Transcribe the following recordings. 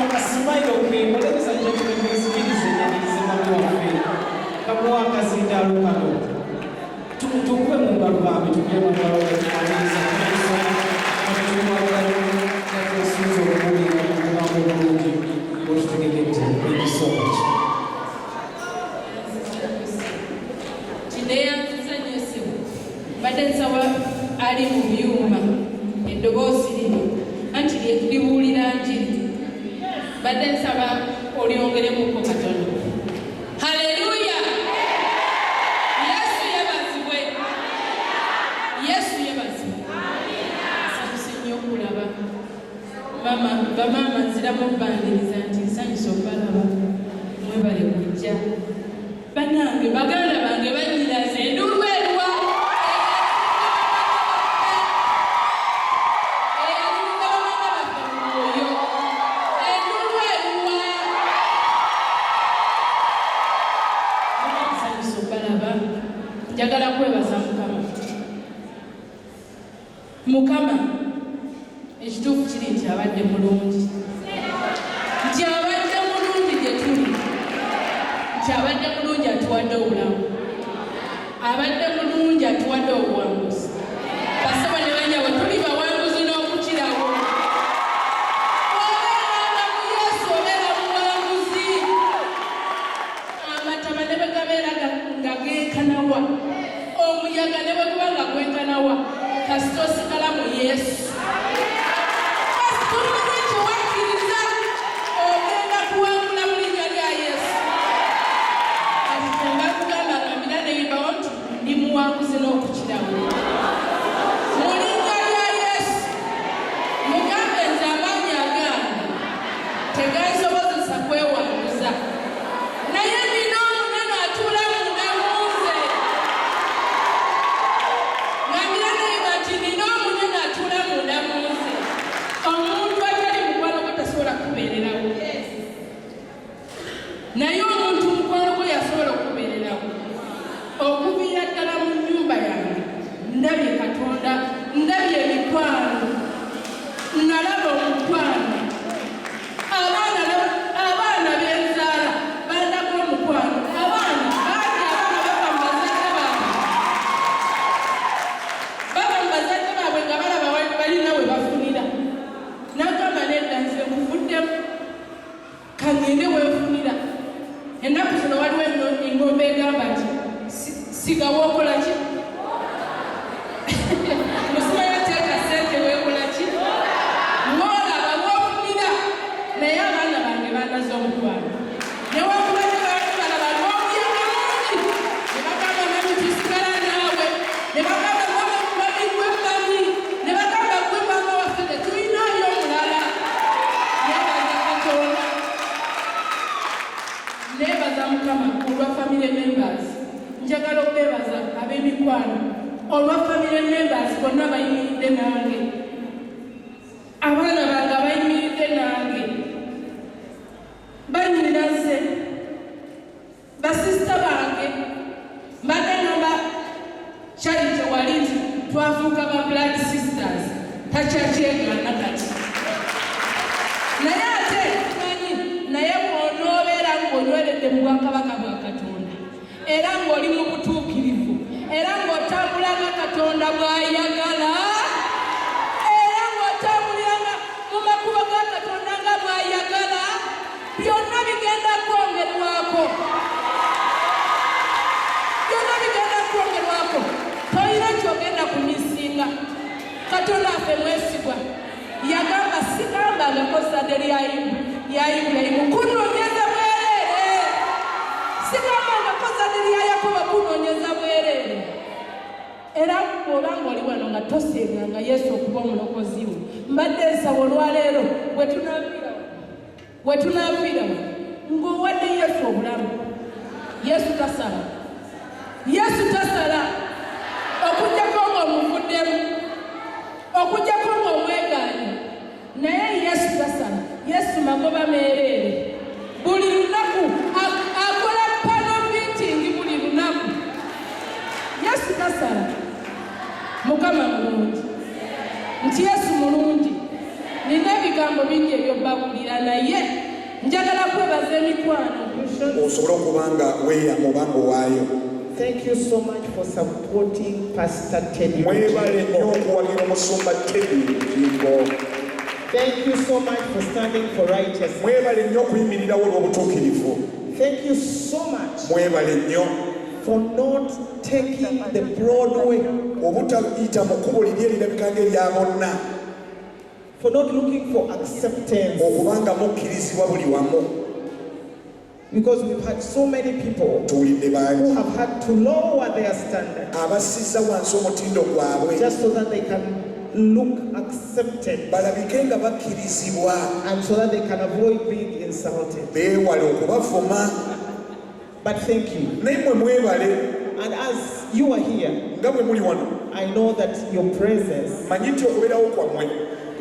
Ka smile ke. Ladies and gentlemen, munzikirize nyanirize mwami waffe, kamuwa akazindaalo kano. Tukube mu ngalo bambi, tukube mu ngalo aniriza. Tumwagala, twesunze okuwulira obugambo obulungi bwetutegekette. Thank you so much. Kineeyanziza nnyo ssebo. Mbadde nsaba ali mu byuma, eddoboozi lino anti libuulira njiri, mbadde nsaba olyongeremuko katono. Haleluya! Yesu yebazibwe, Yesu yebazibwe. Nsanyuse nnyo okulaba mama, bamaama. Nziramu okubaniriza nti nsanyuse okubalaba. Mwebale kujja bannange, baganda bange, bannyinaze. Enduulu eruwa eyaliriza bamaama baffe mu mwoyo? Enduulu eruwa? Nsanyuse okubalaba. Njagala kwebaza Mukama. Mukama ekituufu kiri nti abadde mulungi, nti abadde mulungi gye tuli, nti abadde mulungi, atuwadde obulamu, abadde mulungi, atuwadde obuwanguzi. Bassebo ne bannyabo, tuli bawanguzi n'okukirawo. Obeeranga mu Yesu, obeera muwanguzi. Amataba ne bwe gabeera nga genkanawa, omuyaga ne bwe guba nga gwenkanawa, kasita osigala mu Yesu, kasita omanya kyewakkiriza, ogenda kuwangula mu linnya lya Yesu. Kati kyemba kugamba, gambira neyimbawo nti ndi muwanguzi n'okukirawo mu linnya lya Yesu. Mugambe nze amaanyi agange tegansobozesa kwewanguza, naye nina omunene atuula munda mu nze. Ngambira neyimba nti nina omunene atuula munda mu nze. Omuntu atali mukwano gwe tasobola kubeererawo, naye omuntu mukwano gwe yasobola okubeererawo. Okuviira ddala mu nnyumba yange ndabye Katonda, ndabye emikwano, nalaba omukwano. Abaana benzaala bandaga omukwano. Abaana bangi, abaana bava mu bazadde baabwe, bava mu bazadde baabwe nga balaba balina we bafunira, nagamba, "Nedda, nze nkuvuddemu, kangende wenfunira." Ennaku zino waliwo engombe egamba nti sigawo okola ki, musimayo teeka sente weekola ki, woolaba wofunira. Naye abaana bange bandaze omukwano, newankubadde baali balaba n'omuyaga mungi, ne bagamba, "Mummy, tusigala naawe." Ne bagamba, "Mama, mummy, gwe mummy." Ne bagamba, "Gwe maama waffe, tetulinayo omulala." Nebaza Katonda, nebaza Mukama olwa family members. Njagala okwebaza ab'emikwano olwa family members bonna bayimiridde nange, abaana bange abayimiridde nange, bannyinaze, basisita bange. Mbadde ngamba Charity wali nti twafuuka ba blood sisters, takyakyegaana kati. Naye ate tumanyi, naye bw'onoobeera ng'onyweredde mu bwakabaka bwa Katonda, era ng'oli mu butuukirivu, era ng'otambula nga Katonda bw'ayagala, era ng'otambulira nga mu makubo ga Katonda nga bw'ayagala, byonna bigenda kwongerwako, byonna bigenda kwongerwako. Tolina kyogenda kumisinga. Katonda affe mwesigwa. Yagamba, "Sigambangako zzadde lya Ibulayimu kunoonyeza bwereere, sigambangako zzadde lya Yakobo kunoonyeza bwereere." Era bw'oba ng'oli wano nga toseeganga Yesu okuba omulokozi wo, mbadde nsaba olwaleero bwe tunaaviira wano ng'owadde Yesu obulamu. Yesu tasala, Yesu tasala, okuggyako ng'omuvuddemu, okuggyako ng'omwegaanye. Naye Yesu tasala. Yesu magoba meereere. Buli lunaku akola panel beating, buli lunaku. Yesu tasala. Mukama mulungi, nti Yesu mulungi. Nina ebigambo bingi ebyobbabuulira, naye njagala kwebaza emikwano. Osobole okuba nga weeyama oba ng'owaayo. Thank you so much for supporting Pastor Teddy. Mwebale nnyo okuwagira omusumba Teddy Bugingo. Thank you so much for standing for righteousness. Mwebale nnyo okuyimirirawo olw'obutuukirivu. Thank you so much Mwebale nnyo for not taking the broad way, obutayita mu kkubo liri erirabika ng'erya bonna, for not looking for acceptance. Okubanga mukkirizibwa buli wamu. Because we've had so many people Tuwulidde who bangi have had to lower their standard abassizza wansi omutindo gwabwe just so that they can look accepted balabike nga bakkirizibwa and so that they can avoid being insulted. Beewale okubavuma. But thank you. Naye mmwe mwebale. And as you are here, Nga bwe muli wano, I know that your presence manyi nti okubeerawo kwammwe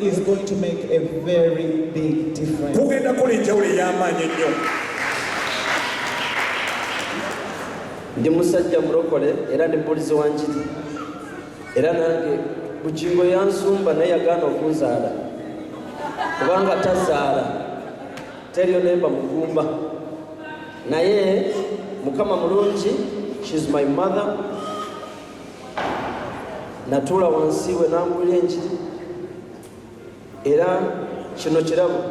is going to make a very big difference. Kugenda kukola enjawulo ey'amaanyi ennyo. Ndi musajja mulokole era ndi mubulizi wa njiri, era nange Bugingo yansumba naye yagaana okunzaala kubanga tazaala teriyo nemba mugumba, naye Mukama mulungi. She's my mother. Natuula wansi we nambulira enjiri, era kino kirabo.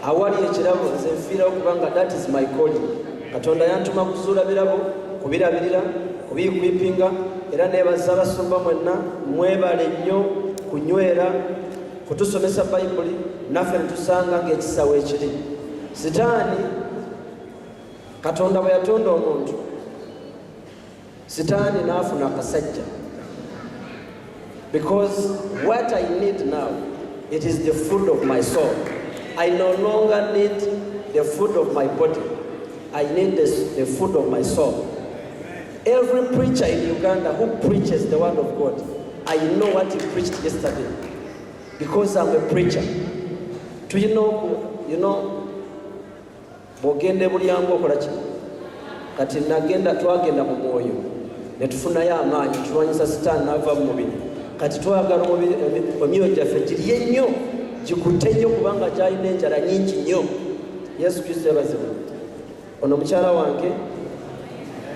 Awali ekirabo nze nfiirawo kubanga that is my calling. Katonda yantuma kuzuula birabo, kubirabirira, kubiequippinga. Era nebaza abasumba mwenna, mwebale nnyo kunywera kutusomesa Bayibuli naffe netusanga ng'ekisawo ekiri Sitaani. Katonda bwe yatonda omuntu, Sitaani n'afuna akasajja, because what I need now, it is the food of my soul. I no longer need the food of my body. I need the food of my soul. Every preacher in Uganda who preaches the word of God, I know what he preached yesterday because I'm a preacher. Tulina oku bw'ogenda ebulyangu okola ki? Kati nagenda, twagenda mu mwoyo ne tufunayo amaanyi, tulwanyisa Sitaani n'ava mu mubiri. Kati twagala emyoyo gyaffe girye nnyo, gikutte nnyo, kubanga gyalina enjala nyingi nnyo. Yesu Kristo yabazibwa. Ono mukyala wange.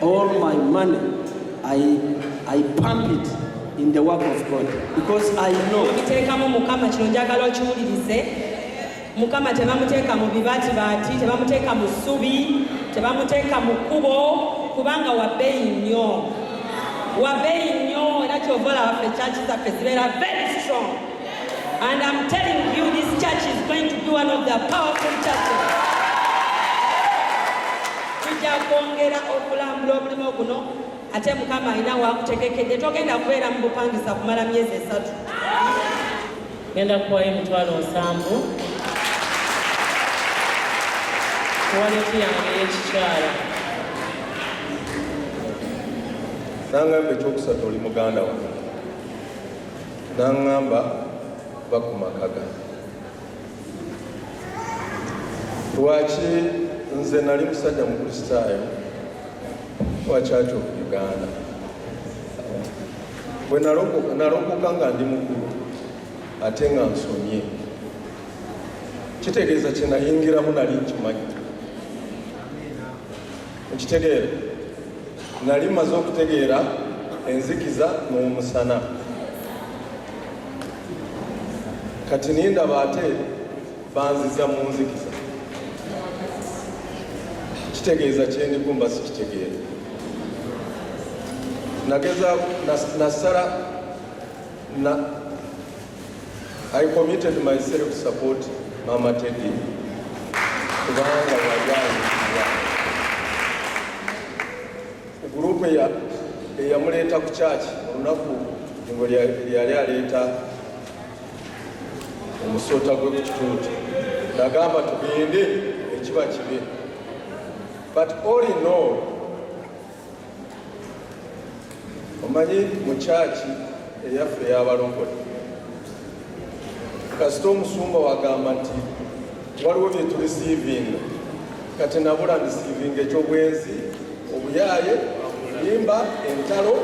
All my money I pump it in the work of God because I know Obiteekamu Mukama. Kino njagala okiwulirize. Mukama tebamuteeka mu bibaatibaati, tebamuteeka mu ssubi, tebamuteeka mu kkubo, kubanga wabbeeyi nnyo, wabbeeyi nnyo. Era kyova olaba ffe church zaffe zibeera very strong, and I'm telling you, this church is going to be one of the powerful churches. Tujja kwongera okulambula omulimu guno, ate Mukama alina wakutegekedde. Togenda kubeera mu bupangisa kumala myezi 3. Ngenda kuwayo 70,000 ku wallet yange ey'ekikyala. N'aŋŋamba ekyokusatu, oli muganda wange. N'aŋŋamba va ku makaga. Lwaki? Nze nali musajja Mukristaayo wa Church of Uganda. Bwe nalokoka, nalokoka nga ndi mukulu ate nga nsomye. Kitegeeza kye nayingiramu nali nkimanyi. Nkitegeera, nali maze okutegeera enzikiza n'omusana. Kati nindaba ate banziza mu nzikiza, kitegeeza kyendikumba sikitegeera. Nageza nasala na I committed myself to support Mama Teddy kubanga wajanyikibwa gurupu eyamuleeta ku kyaki olunaku ngo lyali aleeta omusota gwe ku kituuti. Nagamba tugende, ekiba kibe. But all in all, omanyi mu kyaki eyaffe ey'abalokole, kasita omusumba wagamba nti waliwo bye tureceivinga, kati nabula ndeceivinga ekyobwenzi, obuyaaye, limba, entalo,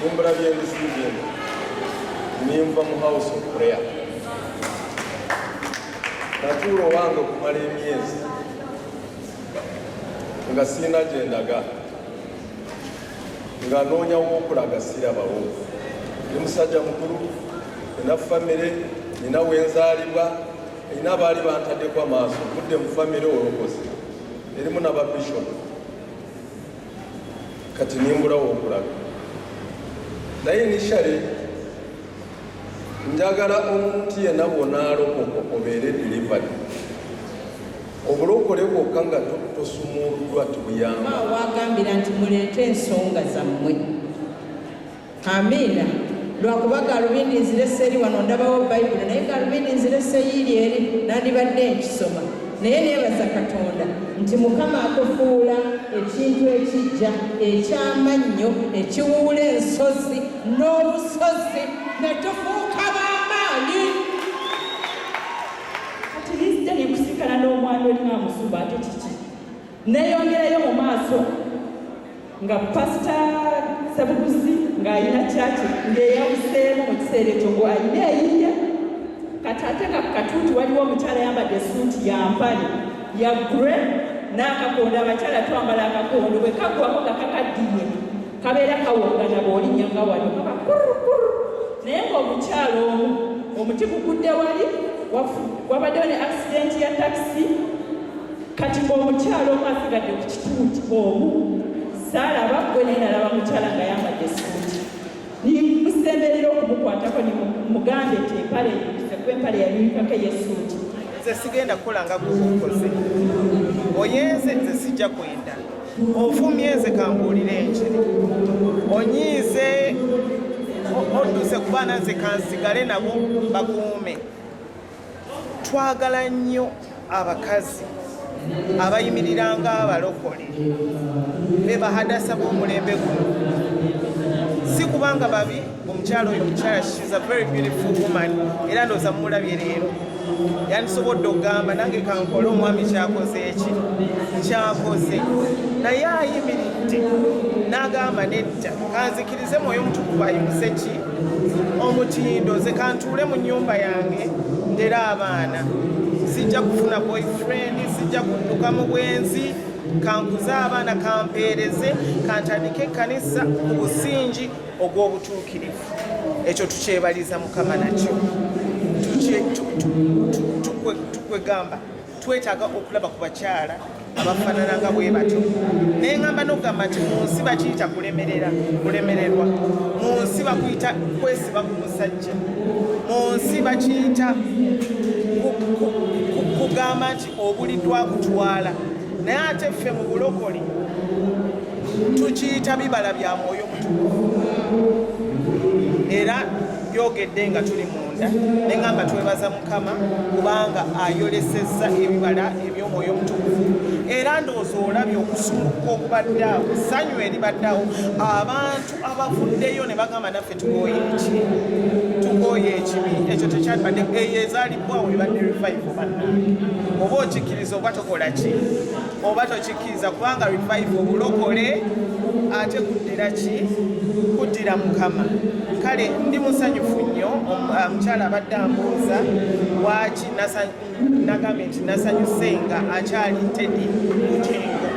nimbula byendeceivinga, ninva mu house of prayer. Natuula owange okumala emyezi nga sirina gye ndaga, nga noonya w'okulaga sirabawo. Ndi musajja mukulu, nina famire, nina wenzaalibwa, nina abaali bantaddeko amaaso. Vudde mu famire olokoze erimu n'ababishopu, kati nimbulawo okulaga. Naye initially njagala omuntu yenna bw'onaalokoka obeere delivered. Obulokole bwokka nga tosumuluddwa tebuyamba. Wagambira nti muleete ensonga zammwe. Amiina. Lwakuba galubindi nzirese eri wano, ndabawo Bayibuli, naye galubindi nzirese yiiri eri, nandibadde nkisoma. Naye neebaza Katonda nti Mukama akufuula ekintu ekijja ekyamannyo ekiwuula ensozi n'obusozi, ne tufuuka b'amaanyi. Kati nzija nekusikana n'omwami oli nga musumba, ate kiki? Neeyongerayo mu maaso nga Pasita Sebuguzi ng'alina kyaki ng'eyawuseemu mu kiseera ekyo ng'alina eyiye. Kati ate nga ku katuuti waliwo omukyala ayambadde essuuti ya mpale ya grey n'akakondo. Abakyala twambala akakondo, bwe kaggwako nga kakaddiye kabeera kawongana, bw'olinnya nga wano kaba kurukuru. Naye ng'omukyala omu omuti gugudde wali, wabaddewo ne accident ya takisi. Kati ng'omukyala omu asigadde ku kituuti omu, saalaba gwe, naye nalaba mukyala ng'ayambadde essuuti. Nimusemberera okumukwatako, nimugambe nti empale enyumise, kuba empale yanyulikako ey'essuuti. Nze sigenda kukola nga gwe okoze. Oyenze, nze sijja kwenda. Ofumye, nze kambuulire enjiri. Onyiize, odduse ku baana, nze kansigale nabo bakuume. Twagala nnyo abakazi abayimirira ng'abalokole, be bahadasa b'omulembe guno. Si kubanga babi. Omukyala oyo, omukyala, she's a very beautiful woman, era ndowooza mumulabye leero. Yandisobodde okugamba nange kankole omwami kyakoze eki kyakoze, naye ayimiridde n'agamba nedda, kanzikirize Mwoyo Mutukuvu ayimuse ki omutindo, nze kantuule mu nnyumba yange ndere abaana, sijja kufuna boyfriend, sijja kudduka mu bwenzi, kankuze abaana, kampeereze, kantandike ekkanisa ku busingi ogw'obutuukirivu. Ekyo tukyebaliza Mukama nakyo. Tukwegamba twetaaga okulaba ku bakyala abafaanana nga bwe batyo. Naye ŋŋamba n'okugamba nti mu nsi bakiyita kulemerera, kulemererwa. Mu nsi bakuyita kwesiba ku musajja. Mu nsi bakiyita kugamba nti obuliddwa kutwala. Naye ate ffe mu bulokole tukiyita bibala bya Mwoyo Mutukuvu. Era byogedde nga tuli munda, ne ŋŋamba twebaza Mukama kubanga ayolesezza ebibala eby'Omwoyo Omutukuvu. Era ndowooza olabye okusumbuka okubadde awo, essanyu eribadde awo, abantu abavuddeyo ne bagamba naffe tukooye eki, tukooye ekibi. Ekyo tekyalibadde eyo ezaalibwawo, ebadde revival bannange. Oba okikkiriza oba tokola ki, oba tokikkiriza, kubanga revival obulokole ate kuddira ki, kuddira Mukama. Kale ndi musanyufu nnyo. Omukyala abadde ambuuza lwaki nagambye nti nasanyuse nga akyali Teddy Bugingo.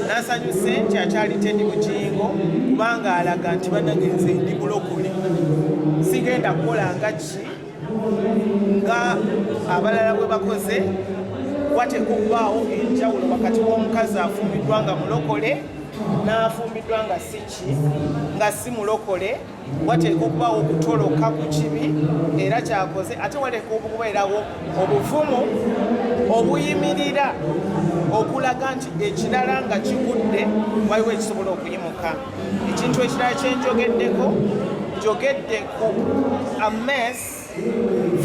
Nasanyuse nti akyali Teddy Bugingo kubanga alaga nti bannange, nze ndi bulokole, sigenda kukola nga ki, nga abalala bwe bakoze. Wateeka okubaawo enjawulo wakati w'omukazi afumbiddwa nga mulokole n'afumbiddwa nga si ki, nga si mulokole. Wateeka okubaawo okutoloka ku kibi, era kyakoze. Ate wateeka okubeerawo obuvumu obuyimirira okulaga nti ekirala nga kigudde, waliwo ekisobola okuyimuka. Ekintu ekirala kyenjogeddeko, njogedde ku a mess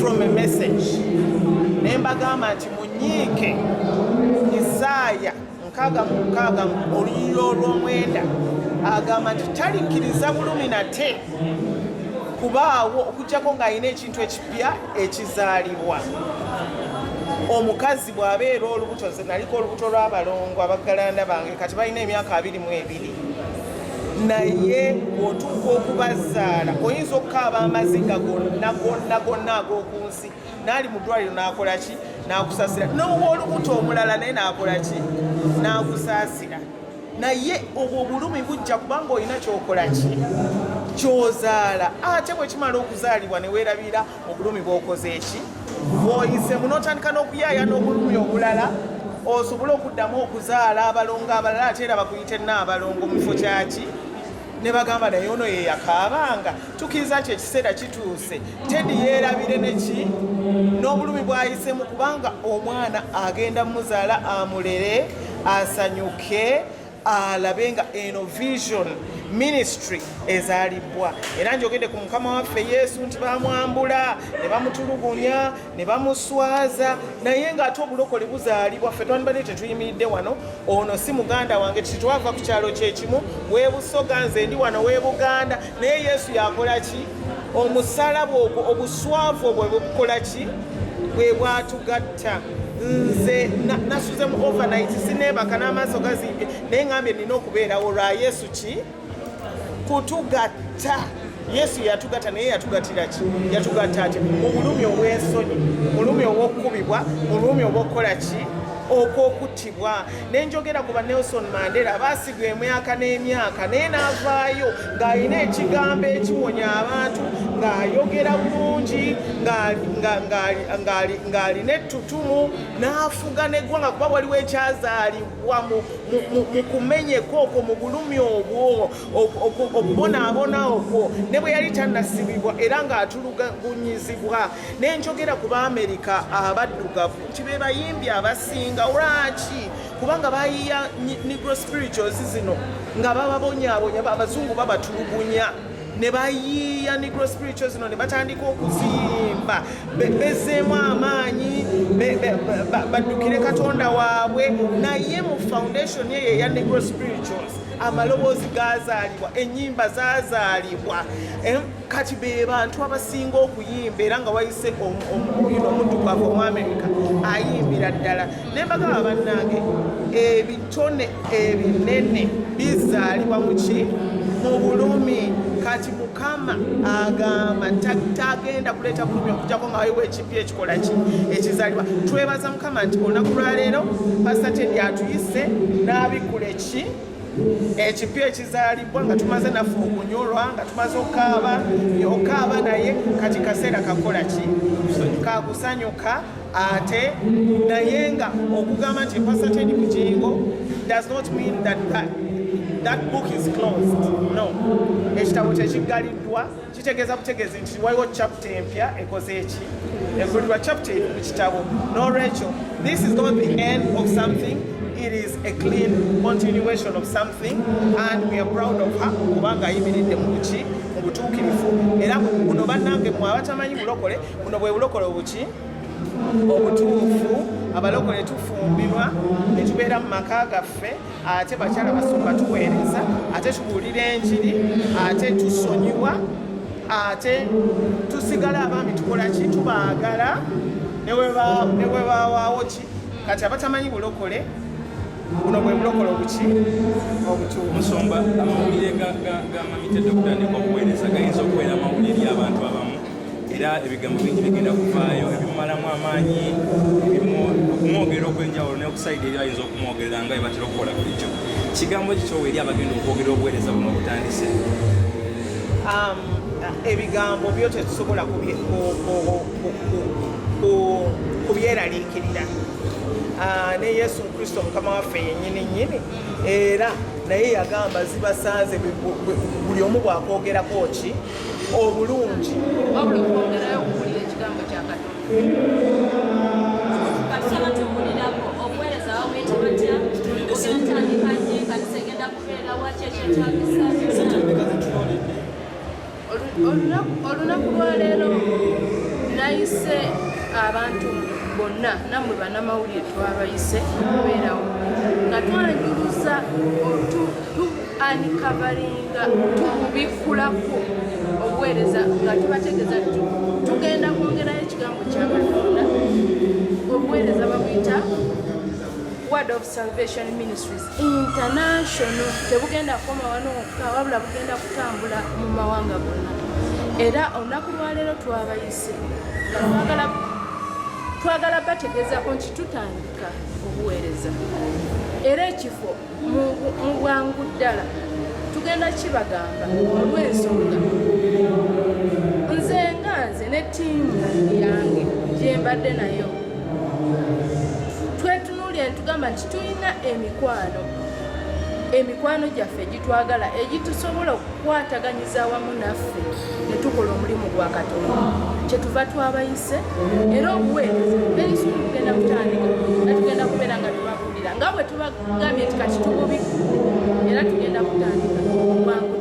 from a message, naye mbagamba nti munyiike. Isaaya 66 olunyiriri olw'omwenda agamba nti talikkiriza bulumi nate kubaawo okuggyako ng'alina ekintu ekipya ekizaalibwa. Omukazi bw'abeera olubuto, nze naliko olubuto lw'abalongo abaggalanda bange, kati balina emyaka 22. Naye bw'otuuka okubazaala oyinza okukaaba amaziga gonna gonna gonna ag'oku nsi, n'ali mu ddwaliro n'akola ki? N'akusaasira. N'ow'olubuto omulala naye n'akola ki? N'akusaasira. Naye obwo obulumi bujja kubanga olina ky'okola ki? Ky'ozaala. Ate bwe kimala okuzaalibwa ne weerabira obulumi bw'okoze eki? Bw'oyisemu, n'otandika n'okuyaaya n'obulumi obulala osobole okuddamu okuzaala abalongo abalala, ate era bakuyite n'abalongo mu kifo kyaki? Ne bagamba naye ono ye yakaabanga. Tukkiriza nti ekiseera kituuse Teddy yeerabire neki n'obulumi bw'ayisemu, kubanga omwana agenda muzaala amulere asanyuke alabe nga eno Vision Ministry ezaalibwa. Era njogedde ku Mukama waffe Yesu nti bamwambula ne bamutulugunya ne bamuswaza, naye ng'ate obulokole buzaalibwa. Ffe twandibadde tetuyimiridde wano, ono si muganda wange, titwava ku kyalo kyekimu webusoga, nze ndi wano webuganda, naye Yesu yakola ki? Omusalaba ogwo, obuswavu obwo bwebukola ki? Bwe bwatugatta. Nze nasuze mu overnight, sineebaka n'amaaso gazimbye, naye ngambye nina okubeerawo lwa Yesu ki kutugatta. Yesu yatugatta, naye yatugatira ki? Yatugatta ati mu bulumi obw'ensonyi, mu bulumi obw'okukubibwa, mu bulumi obw'okukola ki? Okw'okuttibwa. Nenjogera ku ba Nelson Mandela baasigwa emyaka n'emyaka, naye n'avaayo ng'alina ekigambo ekiwonya abantu, ng'ayogera bulungi, ng'alina ettutumu, n'afuga n'eggwanga, kuba waliwo ekyazaalibwa mu kumenyeka okwo, mu bulumi obwo, okubonaabona okwo, ne bwe yali tannasibibwa era ng'atulugunyizibwa. Nenjogera ku Baamerika abaddugavu nti be bayimbi abasinga. Lwaki? Kubanga bayiya Negro spirituals zino nga bababonyabonya, abazungu babatulugunya, ne bayiiya Negro spirituals zino ne batandika okuziyimba, bezzeemu amaanyi, baddukire Katonda waabwe. Naye mu foundation eyo eya Negro spirituals amaloboozi gazaalibwa, ennyimba zazaalibwa. Kati be bantu abasinga okuyimba, era nga wayise omuddugavu omu Amerika ayimbira ddala. Ne mbagamba, bannange, ebitone ebinene bizaalibwa muki? Mu bulumi. Kati Mukama agamba tagenda kuleeta bulumi okujjako nga waliwo ekipya ekikola ki? Ekizaalibwa. Twebaza Mukama nti olunaku lwaleero Pastor Teddy atuyise n'abikula eki ekipya ekizaalibwa, nga tumaze naffe okunyolwa, nga tumaze okukaaba okaaba, naye kati kaseera kakola ki? Kakusanyuka. Ate naye nga okugamba nti Pastor Teddy Bugingo does not mean that book is closed. No, ekitabo tekiggaliddwa, kitegeeza butegeezi nti waliwo chapter empya ekoze eki? Egulirwa chapter eri mu kitabo. Nolwekyo this is not the end of something, it is a clean continuation of something, and we are proud of her kubanga ayimiridde mu buki? Mu butuukirivu. Era buno, bannange mwe abatamanyi bulokole, buno bwe bulokole obuki? Obutuufu. Abalokole tufumbirwa ne tubeera mu maka gaffe, ate bakyala basumba, tuweereza, ate tubuulira enjiri, ate tusonyiwa, ate tusigala abaami tukola ki? Tubaagala ne bwe bawaawo ki. Kati abatamanyi bulokole, buno bwe bulokole obuki? Obutuufu. Musumba, amawulire ga Mami Teddy okutandika obuweereza gayinza okubeera amawulire eri abantu abamu, era ebigambo bingi bigenda kuvaayo ebimumalamu amaanyi, ebimu okumwogerera okw'enjawulo, n'okusayida eri ayinza okumwogerera nga bwe batera okukola bulijjo. Kigambo ki kyowa eri abagenda okwogera obuweereza buno obutandise? Ebigambo byo tetusobola kubyeraliikirira. Ne Yesu Kristo Mukama waffe yennyini nnyini era naye yagamba zibasanze buli omu bwakwogerako ki obulungi. Wabula okwongerayo okuwulira ekigambo kya Katonda. Katusaba tuwulirako obuweereza babuyita batya, ogenda kutandika ddi, kanisa egenda kubeera waki, ekyetagisa byonna. Olunaku lwaleero nayise abantu bonna, nammwe bannamawulire twabayise okubeerawo nga twanjuluza, tu uncoveringa, tububikkulako obuweereza nga tubategeeza nti tugenda kwongerayo ekigambo kya Katonda. Obuweereza babuyita Word of Salvation Ministries International tebugenda kukoma wano wokka, wabula bugenda kutambula mu mawanga gonna. Era olunaku lwaleero twabayise nga twagala bategeezako nti tutandika obuweereza, era ekifo mu bwangu ddala tugenda kibagamba. Olw'ensonga nze nga nze ne ttiimu yange gyembadde nayo twetunuulira ne tugamba nti tulina emikwano gyaffe egitwagala, egitusobola okukwataganyiza awamu naffe ne tukola omulimu gwa Katonda, kyetuva twabayise. Era obuweereza very soon tugenda kutandika, era tugenda kubeera nga tubabuulira nga bwe tubagambye nti kati tububikudde, era tugenda kutandika bwangu.